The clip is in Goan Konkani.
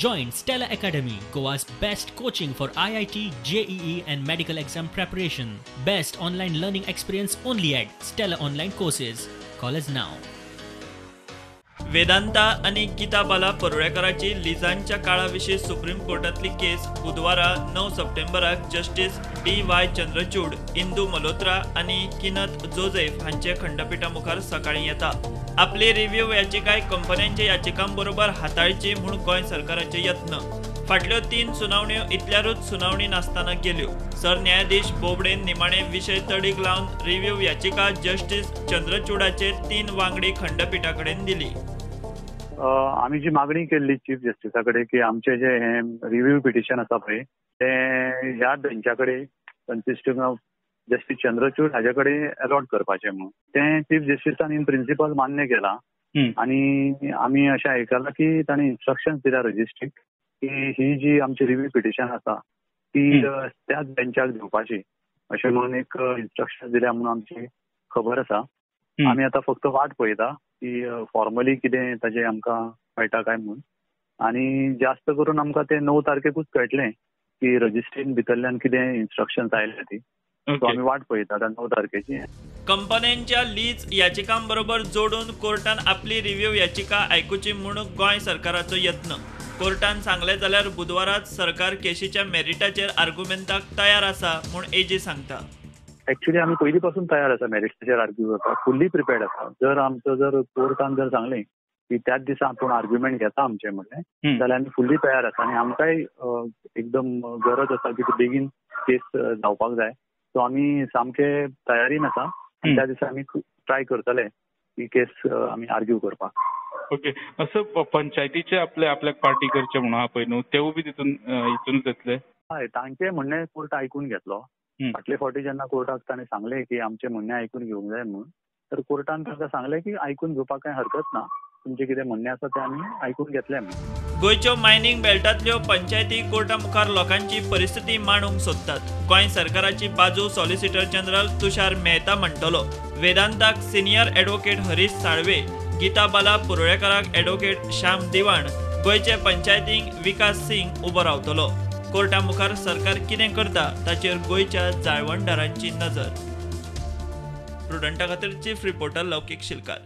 Join Stella Academy, Goa's best coaching for IIT, JEE and medical exam preparation. Best online learning experience only at Stella Online Courses. Call us now. Vedanta आनी गीता बाला परुळेकराची लिजांच्या काळा विशीं सुप्रीम कोर्टांतली केस बुधवारा 9 सप्टेंबराक जस्टीस डी.वाय. चंद्रचूड, इंदू मल्होत्रा आनी किनत जोसेफ हांचे खंडपिठा मुखार सकाळीं येता. आपली रिव्ह्यू याचिकाय कंपन्यांच्या याचिकां बरोबर हाताळची म्हूण गोंय सरकाराचे यत्न. फाटल्यो 3 सुनावण्यो इतल्यारूच सुनावणी नासतना गेल्यो. सरन्यायाधीश बोबडेन निमाणे विशय तडीक लावन रिव्ह्यू याचिका जस्टीस चंद्रचूडाचे 3 वांगडी खंडपिठा कडेन दिली. आमी जी मागणी केल्ली चीफ जस्टिसा कडेन की आमचे जे हे रिव्ह्यू पिटिशन आसा पळय तें ह्या बेंचा कडेन कन्सिस्टींग ऑफ जस्टीस चंद्रचूड हाजे कडेन अलॉट करपाचें म्हणून तें चीफ जस्टिसान इन प्रिंसिपल मान्य केलां. आनी आमी अशें आयकलां की ताणें इन्स्ट्रक्शन्स दिल्या रजिस्ट्रीक की ही जी आमची रिव्ह्यू पिटिशन आसा ती त्याच बेंचाक दिवपाची अशें म्हणून एक इन्स्ट्रक्शन दिल्या म्हणून आमची खबर आसा. आमी आतां फक्त वाट पळयता की फॉर्मली कितें ताजें आमकां मेळटा काय म्हणून. आनी जास्त करून आमकां तें 9 तारखेकूच कळटलें की रजिस्ट्रीन भितरल्यान कितें इन्स्ट्रक्शन्स आयल्या ती. सो आमी वाट पळयता आतां 9 तारखेची. कंपन्यांच्या लीज याचिकां बरोबर जोडून कोर्टान आपली रिव्ह्यू याचिका आयकुची म्हूण गोंय सरकाराचो यत्न. कोर्टान सांगलें जाल्यार बुधवाराच सरकार केशीच्या मेरिटाचेर आर्ग्युमेंटाक तयार आसा म्हूण एजी सांगता. एक्चुअली आमी पयलीं पासून तयार आसा मेरिट्साचेर आर्ग्यू करपाक, फुल्ली प्रिपेर्ड आसा. जर आमचो जर कोर्टान जर सांगलें की त्याच दिसा आपूण आर्ग्युमेंट घेता आमचें म्हणलें जाल्यार आमी फुल्ली तयार आसा. आनी आमकांय एकदम गरज आसा की बेगीन केस जावपाक जाय. सो आमी सामके तयारीन आसा आनी त्या दिसा आमी ट्राय करतले की केस आमी आर्ग्यू करपाक. ओके, असं पंचायतीचे आपले आपल्याक पार्टी करचे म्हणून आहा पळय न्हू, तेवूय बी तितून हितूनच येतले. हय, तांचें म्हणणें कोर्ट आयकून घेतलो. फाटले फावटी जेन्ना कोर्टाक ताणें सांगलें की आमचें म्हणणें आयकून घेवंक जाय म्हणून, तर कोर्टान तांकां सांगलें की आयकून घेवपाक कांय हरकत ना, तुमचें कितें म्हणणें आसा तें आमी आयकून घेतलें म्हणून. गोंयच्यो मायनिंग बेल्टांतल्यो पंचायती कोर्टा मुखार लोकांची परिस्थिती मांडूंक सोदतात. गोंय सरकाराची बाजू सॉलिसिटर जनरल तुषार मेहता म्हणटलो. वेदांताक सिनियर ॲडव्होकेट हरीश साळवे, गीता बाला परुळेकराक ॲडव्होकेट श्याम दिवाण, गोंयचे पंचायतींक विकास सिंग उबो रावतलो. कोर्टा मुखार सरकार कितें करता ताचेर गोंयच्या जाळवणदारांची नजर. प्रुडंटा खातीर चीफ रिपोर्टर लौकीक शिलकार.